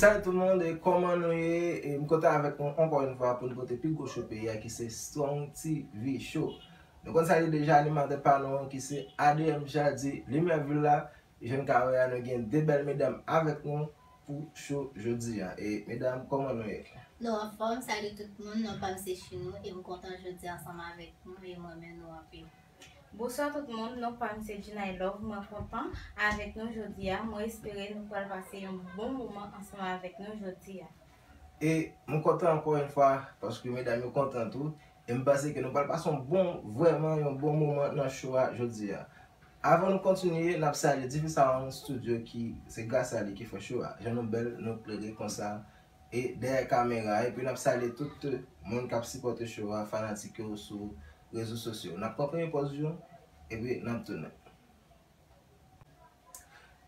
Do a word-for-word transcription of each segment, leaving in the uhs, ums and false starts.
Salut tout moun, e kòman nou ye? E m kontan avèk nou ankò yon fwa pou nou pote pi gwo show peyi a ki se Strong T V Show. Nou konn sa li deja, animatè pa nou an ki se A D M Jady, limyè vil la. Jan n ka wè a, nou gen de bèl medam avèk nou pou show jodi a. E medam, kòman nou ye? Nou anfòm, salut tout moun, non pa m se Chinou e m kontan jodi ansanm avèk nou e m renmen nou anpil. Bonswa tout moun, non pa m se Gina Love, mwen kontan avèk nou jodi a, mwen espere nou pral pase yon bon moman ansanm avèk nou jodi a. E mwen kontan ankò yon fwa, paske medam yo kontan tou, e m panse ke nou pral pase yon bon, vrèman yon bon moman nan show a jodi a. Avan nou kontinye, n ap salye Difi Sound Studio ki se gras a li ki fè show a. Jan nou bèl, nou klere konsa, e dèyè kamera, epi n ap salye tout moun k ap sipòte show a, fanatik yo sou rezo sosyo. N ap pran premye pòz yo, epi n ap tounen.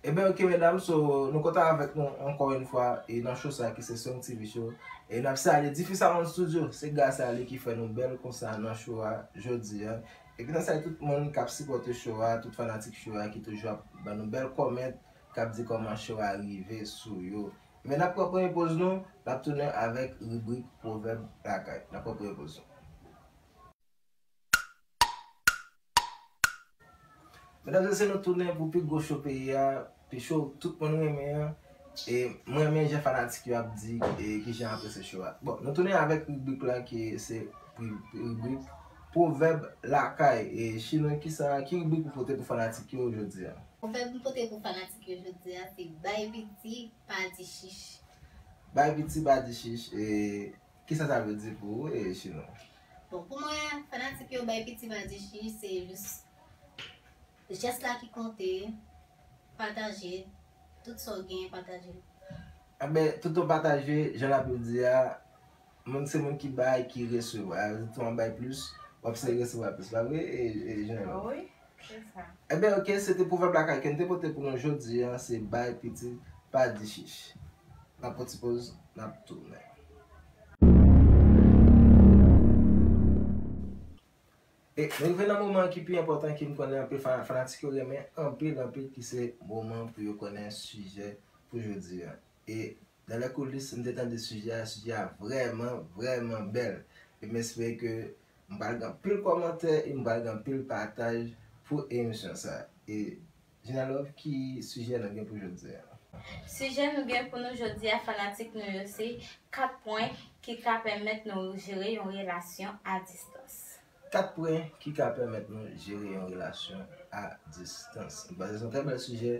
Ebyen, ok, medam, so, nou kontan avèk nou ankò yon fwa e nan show sa ki se Strong T V Show. E n ap salye Difi Sound Studio, se gras a li ki fè nou bèl konsa nan show a jodi a. Epi n ap salye tout moun k ap sipòte show a, tout fanatik show a ki toujou ap ban nou bèl kòmant, k ap di kòman show a rive sou yo. Men n ap pran premye pòz nou, n ap tounen avèk ribrik Pwovèb Lakay. N ap pran premye pòz nou. Medam e mesye, nou tounen pou pi gwo show peyi a, pi show tout moun renmen an. E mwen renmen jan fanatik yo ap di e kijan yo apresye show a. Bon, nou tounen avèk ribrik la ki se ri-, ribrik Pwovèb Lakay. E Chinou, kisa, ki ribrik ou pote pou fanatik yo jodi a? Pwovèb m pote pou fanatik yo jodi a se bay piti, pa di chich. Bay piti, pa di chich. E kisa sa vle di pou ou, e Chinou? Bon, pou mwen, fanatik yo, bay piti pa di chich, se jis jès la ki konte, pataje, tout sa w gen, pataje l. Enben, tout ou pataje, jan Labib di a, moun se moun ki bay, ki resevwa. Sa vle di, tou w bay plis, w ap se resevwa plis. Pa vre, e, e Jean? Wi, se sa. Enben, ok, se te pwovèb lakay ke n te pote pou nou jodi a, se bay piti, pa di chich. N ap pran ti pòz, n ap tounen. E nou rive nan moman ki pi enpòtan, ki m konnen anpil fa-, fanatik yo renmen anpil, anpil, ki se moman pou yo konnen sijè pou jodi a. E nan lè koulis, m te tande sijè a, sijè a vrèman, vrèman bèl. E m espere ke m pral gen anpil kòmantè e m pral gen anpil pataj pou emisyon sa. E Gina Love, ki sijè nou gen pou jodi a? Sijè nou gen pou nou jodi a, fanatik nou yo, se kat pwen ki ka pèmèt nou jere yon relasyon a distans. Kat pwen ki ka pèmèt nou jere yon relasyon a distans. M panse se yon trè bèl sijè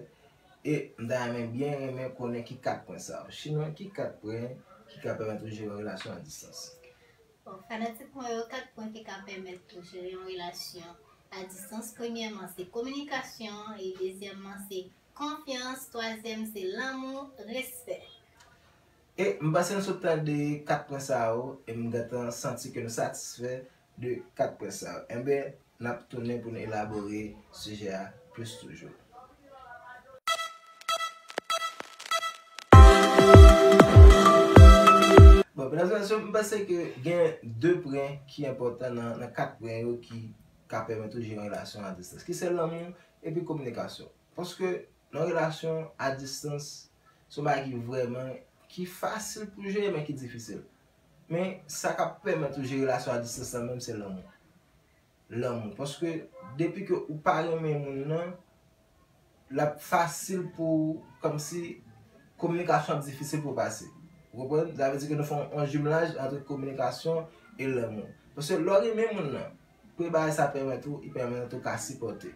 e m ta renmen byen renmen konnen ki kat pwen sa yo. Chinou, ki kat pwen ki ka pèmèt ou jere yon relasyon a distans? Bon, fanatik mwen yo, kat pwen ki ka pèmèt ou jere yon relasyon a distans, premyèman, se kominikasyon, e dezyèmman, se konfyans, twazyèm, se lanmou, respè. E m panse nou sot tande kat pwen sa yo, e m gentan santi ke nou satisfè de kat pwen sa yo. Enben, n ap tounen pou n elabore sijè a plis toujou. Bon, medam e mesye, m panse ke gen de pwen ki enpòtan nan, nan kat pwen yo ki ka pèmèt ou jere yon relasyon a distans, ki se lanmou epi kominikasyon. Paske nan relasyon a distans, se yon bagay ki vrèman, ki fasil pou jere, men ki difisil. Men sa k ap pèmèt ou jere relasyon a distans lan menm, se lanmou. Lanmou. Paske depi ke ou pa renmen moun nan, l ap fasil pou, kòmsi, kominikasyon ap difisil pou pase. Ou konprann? Sa vle di ke nou fè yon, yon jimlaj ant kominikasyon e lanmou. Paske lè w renmen moun nan, premye bagay sa pèmèt ou, li pèmèt ou ka sipòte.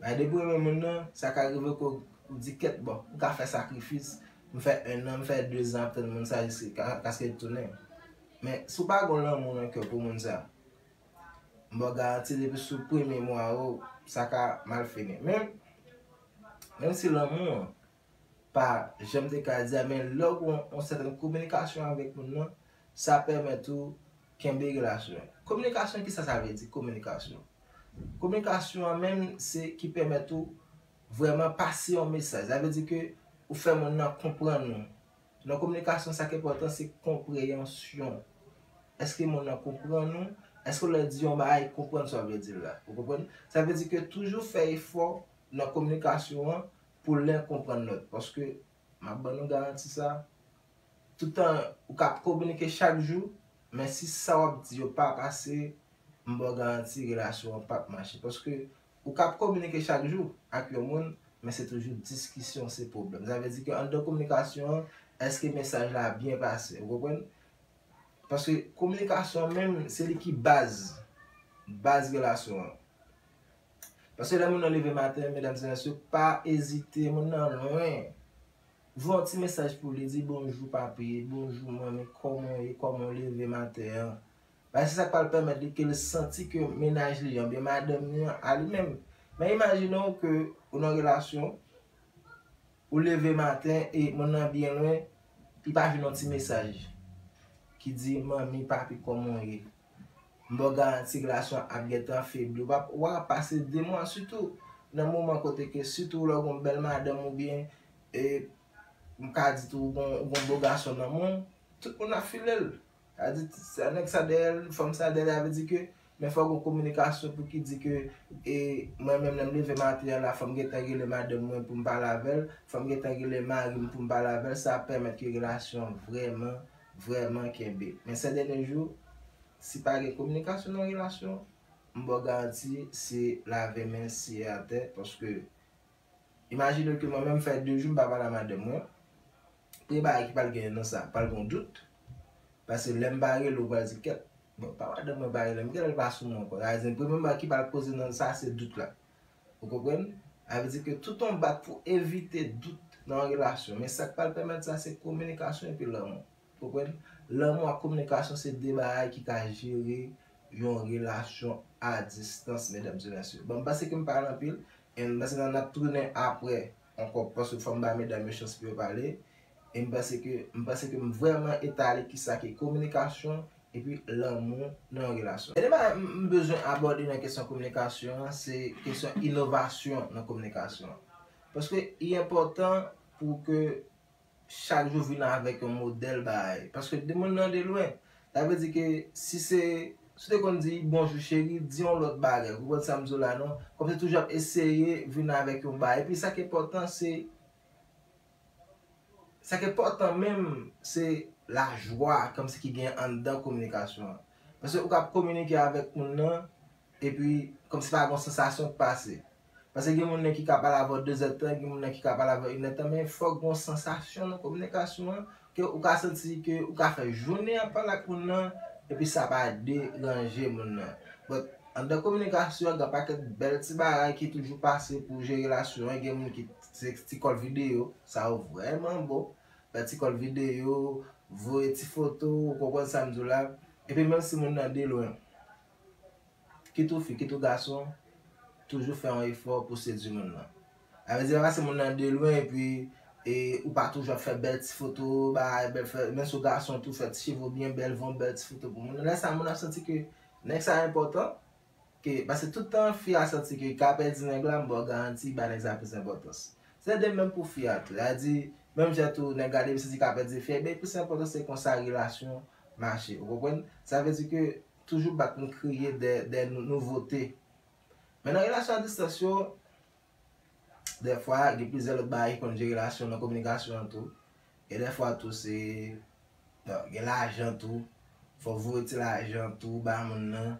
Men depi w renmen moun nan, sa ka rive ke w di, kèt, bon, m ka fè sakrifis, m fè en an, m fè de zan ap tann moun sa jiskaske l tounen. Men si w pa gen lanmou nan kè w pou moun sa, m ba w garanti depi sou premye mwa yo, sa ka mal fini. Men, menm si lanmou an pa janm te ka di a, men lè w gen yon, yon sètèn kominikasyon avèk moun nan, sa pèmèt ou kenbe relasyon an. Kominikasyon, kisa sa vle di, kominikasyon? Kominikasyon an menm, se ki pèmèt ou vrèman pase yon mesaj. Sa vle di ke ou fè moun nan konprann ou. Nan kominikasyon, sa k enpòtan, se konpreyansyon. Èske moun nan konprann ou? Èske w lè di yon bagay, konprann sa w vle di l la? Ou konprann? Sa vle di ke toujou fè efò nan kominikasyon an pou len konprann lòt. Paske, m ap ban nou garanti sa, Toutan ou ka ap kominike chak jou, men si sa w ap di yo pa pase, m ba w garanti relasyon an p ap mache. Paske ou ka ap kominike chak jou ak yon moun, men se toujou diskisyon, se pwoblèm. Sa vle di ke anndan kominikasyon an, èske mesaj la byen pase? Ou konprann? Paske kominikasyon menm, se li ki baz, baz relasyon an. Paske lè moun nan leve maten, medam e mesye, pa ezite, moun nan lwen. Voye yon ti mesaj pou li, di bonjou papi, bonjou manmi, kòman w ye, kòman w leve maten an? Paske se sa k pral pèmèt li ke l santi ke mennaj li an, oubyen madanm li an, a li menm. Men imajine w ke ou nan relasyon, ou leve maten e moun nan byen lwen, li pa jwenn yon ti mesaj ki di, manmi, papi, kòman w ye? M ba w garanti relasyon an ap gentan febli. W ap, w ap pase de mwa, sitou nan moman kote ke, sitou lè w gen yon bèl madanm oubyen, e, m ka di tou, ou gen, ou gen yon bo gason nan men w, tout moun ap file l. Sa di, sa nèg sa dèyè l, fanm sa dèyè l, sa vle di ke, men fò gen kominikasyon pou ki di ke, e, mwen menm lè m leve maten an la, fò m gentan rele madanm mwen pou m pale avè l, fò m gentan rele mari m pou m pale avè l, sa ap pèmèt ke relasyon an vrèman, vrèman kenbe. Men sè dènye jou, si pa gen kominikasyon nan relasyon, m ba w garanti, se lave men siye atè, paske imajine ke mwen menm fè de jou m pa pale a madanm mwen. Premye bagay ki pral genyen nan sa, pral gen yon dout. Paske lè m pa rele w, ou pral di, kèt, bon, pa madanm mwen pa rele m, kèt, li pa sou mwen ankò. Sa vle di, premye bagay ki pral poze nan sa, se dout la. Ou konprann? Sa vle di ke tout yon bat pou evite dout nan yon relasyon. Men sa k pral pèmèt sa, se kominikasyon epi lanmou. Konprann? Lanmou ak kominikasyon se de bagay ki ka jere yon relasyon a distans, medam e mesye. Bon, m panse ke m pale anpil, e m panse n ap tounen apre ankò, paske fò m ba medam yo chans pou yo pale, e m panse ke, m panse ke m vrèman etale kisa ki kominikasyon epi lanmou nan yon relasyon. Dènye bagay m, m bezwen abòde nan kesyon kominikasyon an, se kesyon inovasyon nan kominikasyon an. Paske li enpòtan pou ke chak jou vin avèk yon modèl bagay. Paske de moun nan de lwen. Sa vle di ke si se, si w te konn di bonjou cheri, di yon lòt bagay. Ou konprann sa m di w la non? Kòmsi toujou ap eseye vin avèk yon bagay. Epi sa k enpòtan se, sa k enpòtan menm, se lajwa kòmsi ki gen anndan kominikasyon an. Paske ou ka ap kominike avèk moun nan, epi kòmsi pa gen yon sansasyon k pase. Paske gen moun nan ki ka pale avè w de zèdtan, gen moun nan ki ka pale avè w inèdtan, men fòk gen yon sansasyon nan kominikasyon an, ke ou ka santi ke ou ka fè jounen an pale ak moun nan, epi sa pa deranje moun nan. But, anndan kominikasyon an, gen pakèt bèl ti bagay ki toujou pase pou jere relasyon an. Gen moun ki se ti kòl videyo, sa yo vrèman bon. Fè ti kòl videyo, voye ti foto, ou konprann sa m di w la. Epi menm si moun nan de lwen, kit ou fi, kit ou gason, toujou fè yon efò pou sedui moun nan. Sa vle di, pa paske moun nan de lwen epi, e, ou pa toujou ap fè bèl ti foto, bagay bèl fè, menm si w gason tou, fè ti cheve w byen bèl, voye yon bèl ti foto pou moun nan. Lè sa, moun nan ap santi ke nèg sa enpòtan, ke, paske tout tan fi a santi ke li ka pèdi nèg la, m ba w garanti, li ba nèg sa plis enpòtans. Se de menm pou fi a tou. Sa di, menm jan tou, nèg la depi santi li ka pèdi fi a, li bay plis enpòtans, se konsa relasyon mache. Ou konprann? Sa vle di ke toujou bat pou n kreye de, de nou, nouvote. Men nan relasyon a distans yo, dèfwa, gen plizyè lòt bagay ki konn jere relasyon nan kominikasyon an tou. E dèfwa tou, se, bon, gen lajan tou. Fò voye ti lajan tou ba moun nan.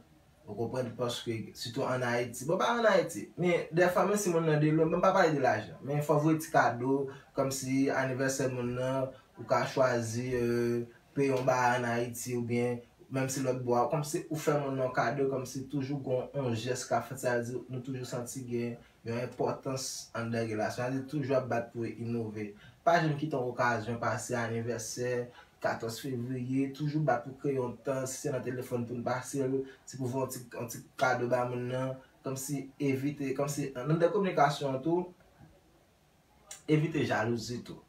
Ou konprann? Paske, sitou ann Ayiti. Bon, pa ann Ayiti. Men, dèfwa, menm si moun nan de lwen, men m pa pale de lajan. Men fò voye ti kado, kòmsi anivèsè moun nan, ou ka chwazi, euh, peye yon bagay ann Ayiti, oubyen menm si lòt bò a, kòmsi ou fè moun nan yon kado, kòmsi toujou gon yon jès ka fèt, sa vle di nou toujou santi gen yon enpòtans anndan relasyon. Sa vle di toujou ap bat pou inove. Pa janm kite yon okazyon pase, anivèsè, katòz fevriye, toujou bat pou kreye yon tan, si se nan telefòn pou n pase l, si pou voye yon ti, yon ti kado ba moun nan, kòmsi evite, kòmsi anndan kominikasyon an tou, evite jalouzi tou.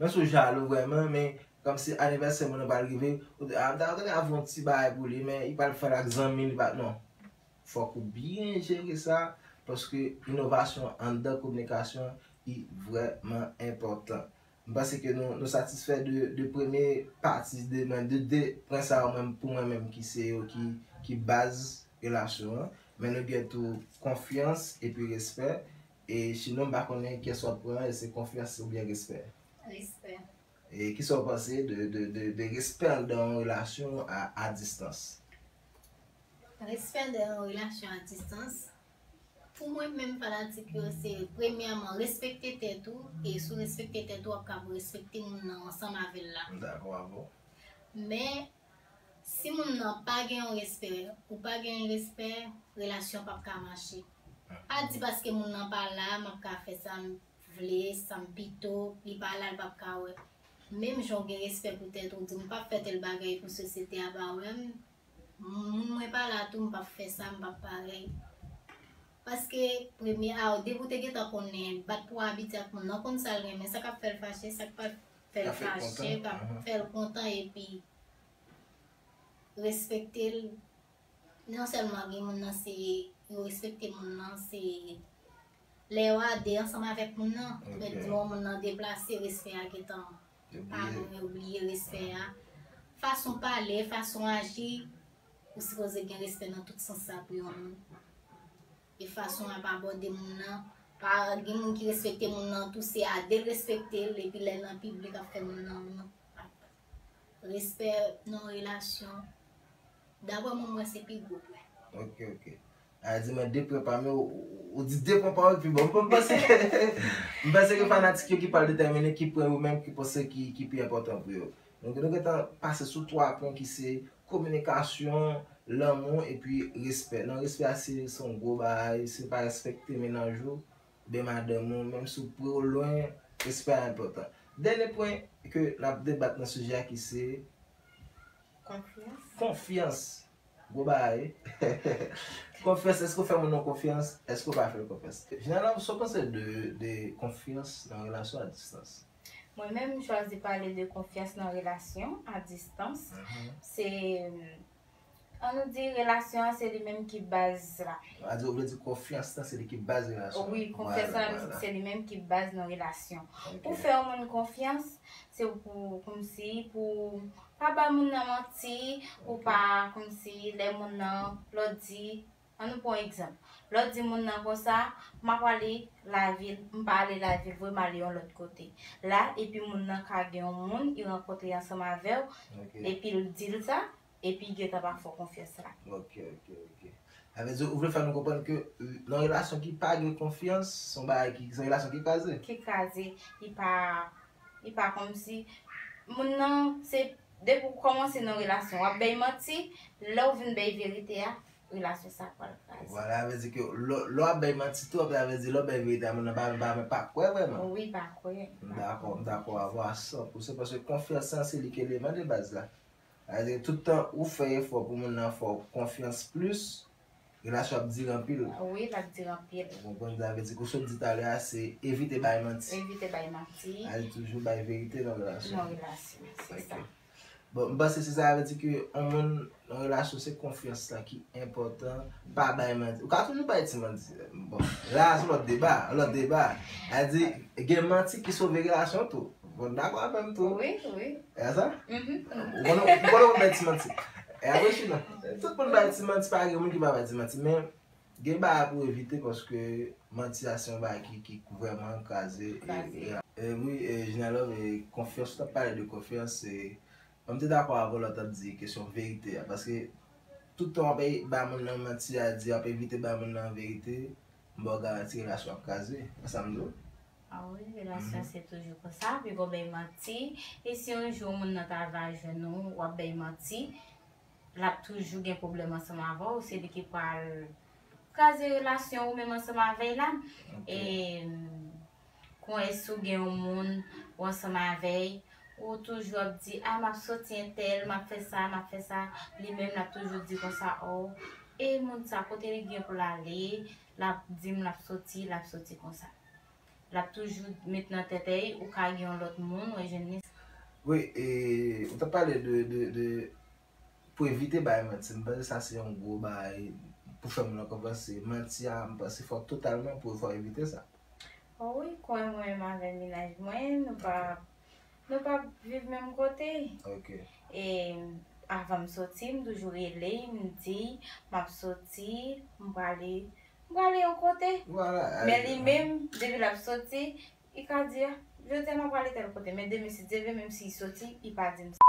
Menm si w jalou vrèman, men kòmsi anivèsè moun nan pral rive, ou te, a, m ta, ta ap yon ti bagay pou li, men li pral fè l ak zanmi li pa, non. Fòk ou byen jere sa, paske inovasyon anndan kominikasyon, li vrèman enpòtan. M panse ke nou, nou satisfè de, de premye pati de, de, de pwen sa yo menm, pou mwen menm ki se yo ki, ki baz relasyon an. Men nou gen tou konfyans epi respè. E sinon, m pa konnen kiyès w ap pran, èske se konfyans oubyen respè? Respè. E kisa w panse de, de, de, de respè anndan yon relasyon a, a distans? Respè anndan yon relasyon a distans. Pou mwen menm, fanatik yo, se premyèman respekte tèt ou, e si w respekte tèt ou, w ap kapab respekte moun nan ansanm avè l la. M dakò avè w. Men, si moun nan pa gen yon respè, ou pa gen yon respè, relasyon p ap ka mache. Pa di paske moun nan pa la, m ap ka fè sa m vle, sa m pito, li pa la, l p ap ka wè. Menm jan w gen respè pou tèt ou, di m p ap fè tèl bagay pou sosyete a pa wè m, moun mwen pa la tou, m p ap fè sa, m p ap parèy. Paske premye a, depi w te gentan konnen, bat pou abitye ak moun nan, konn sa l renmen, sa k ap fè l fache, sa k pa fè l fache, k ap fè l kontan, epi respekte l. Non sèlman gen moun nan se, yo respekte moun nan, se lè yo a de ansanm avèk moun nan, men di moun nan deplase, respè a gentan pa menm, yo bliye respè a. Fason pale, fason aji, ou sipoze gen respè nan tout sans sa pou yon moun. E fason w ap abòde moun nan, pa gen moun ki respekte moun nan tou, se a de l respekte l, epi lè l nan piblik ap fè moun nan wont. Respè nan relasyon, daprè mwen, mwen se pi gwo pwen. Ok, ok. A di mwen de pwen pa m yo, ou, ou di de pwen pa w yo pi bon. M panse ke, m panse ke fanatik yo ki pral detèmine ki pwen yo menm ki panse ki, ki pi enpòtan pou yo. Donk, nou gentan pase sou twa pwen ki se kominikasyon, lanmou, epi respè. Nan respè a, se, se yon gwo bagay, si w pa respekte mennaj ou, oubyen madanm ou, menm si w pre w lwen, respè a enpòtan. Dènye pwen ke n ap debat nan sijè a ki se konfyans. Konfyans. Gwo bagay. Konfyans, èske w fè moun nan konfyans? Èske w pa fè l konfyans? Jeanlove, sa w panse de, de konfyans nan relasyon a distans? Mwen menm, m chwazi pale de konfyans nan relasyon a distans. Se, ann nou di, relasyon an se li menm ki baz la. A di, ou vle di konfyans lan se li ki baz relasyon an? Wi, konfyans lan se li menm ki baz nan relasyon. Pou fè yon moun konfyans, se pou, kòmsi, pou pa bay moun nan manti, pou pa, kòmsi, lè moun nan, lè w di, ann nou pran yon egzanp. Lè w di moun nan konsa, m ap ale lavil, m pa ale lavil vre, m ale yon lòt kote. La, epi moun nan ka gen yon moun, li rankontre ansanm avè w, epi l di l sa, epi l gentan pa fè w konfyans la. Ok, ok, ok. Sa vle di, ou vle fè nou konprann ke, euh, nan relasyon ki pa gen konfyans, se yon bagay ki, se yon relasyon ki kraze? Ki kraze, li pa, li pa kòmsi, moun nan, se, depi w kòmanse nan relasyon, w ap bay manti, lè w vin bay verite a, relasyon sa pral kraze. Vwala, sa vle di ke lè, lè w ap bay manti tou, sa vle di lè w bay verite a, moun nan pa, pa, pa kwè vrèman. Wi, pa kwè. M dakò, m dakò avè w a san pou san, paske konfyans lan se li ki eleman de baz la. Sa vle di tout tan ou fè efò pou moun nan fè w konfyans plis, relasyon ap dire anpil. Wi, l ap dire anpil. Ou konprann, sa vle di ke w sot di talè a, se evite bay manti. Evite bay manti. Al toujou bay verite nan relasyon. Nan relasyon, se sa. Bon, m panse se sa vle di ke yon moun nan relasyon se konfyans lan ki enpòtan, pa bay manti. Ou ka toujou bay ti manti. Bon, la se lòt deba, lòt deba. Sa vle di, gen manti ki sove relasyon tou. Bon, dakò avè m tou. Wi, wi. E sa? Ou konnen, ou konnen moun bay ti manti. E apre chita. Tout moun bay ti manti, pa gen moun ki pa bay ti manti, men gen bagay pou evite paske manti a se yon bagay ki, ki vrèman kraze. E, e, e, wi, e, Jeanlove, e, konfyans, ou t ap pale de konfyans, e, mwen m te dakò avè w lè w t ap di kesyon verite a, paske tout tan w ap bay moun nan manti a, di w ap evite bay moun nan verite, m ba w garanti relasyon ap kraze. E sa m di w. A wi, relasyon se toujou konsa, pi w bay manti, e si yon jou moun nan ta va jwenn ou, w ap bay manti, l ap toujou gen pwoblèm ansanm avè w, se li ki pral kraze relasyon ou menm ansanm avè l la. E kon èske ou gen yon moun ou ansanm avè l, ou toujou ap di, a, m ap soti entèl, m ap fè sa, m ap fè sa, li menm l ap toujou di konsa, o, e moun sa, kote li gen pou l ale, l ap di m l ap soti, l ap soti konsa. L ap toujou met nan tèt li, ou ka gen yon lòt moun, ou jwenn li. Wi, e, ou t ap pale de, de, de, pou evite bay manti. M panse sa se yon gwo bagay pou fè moun nan konprann se manti a, m panse fòk totalman pou fòk evite sa. O wi, konnen mwen menm avè mennaj mwen, nou pa, nou pa viv menm kote. Ok. E avan m soti, m toujou rele l, m di, m ap soti, m prale, m prale yon kote. Vwala. Men li menm, depi l ap soti, li ka di, a, Jodi a m ap prale tèl kote, men demen si Dye vle, menm si l soti, li pa di m.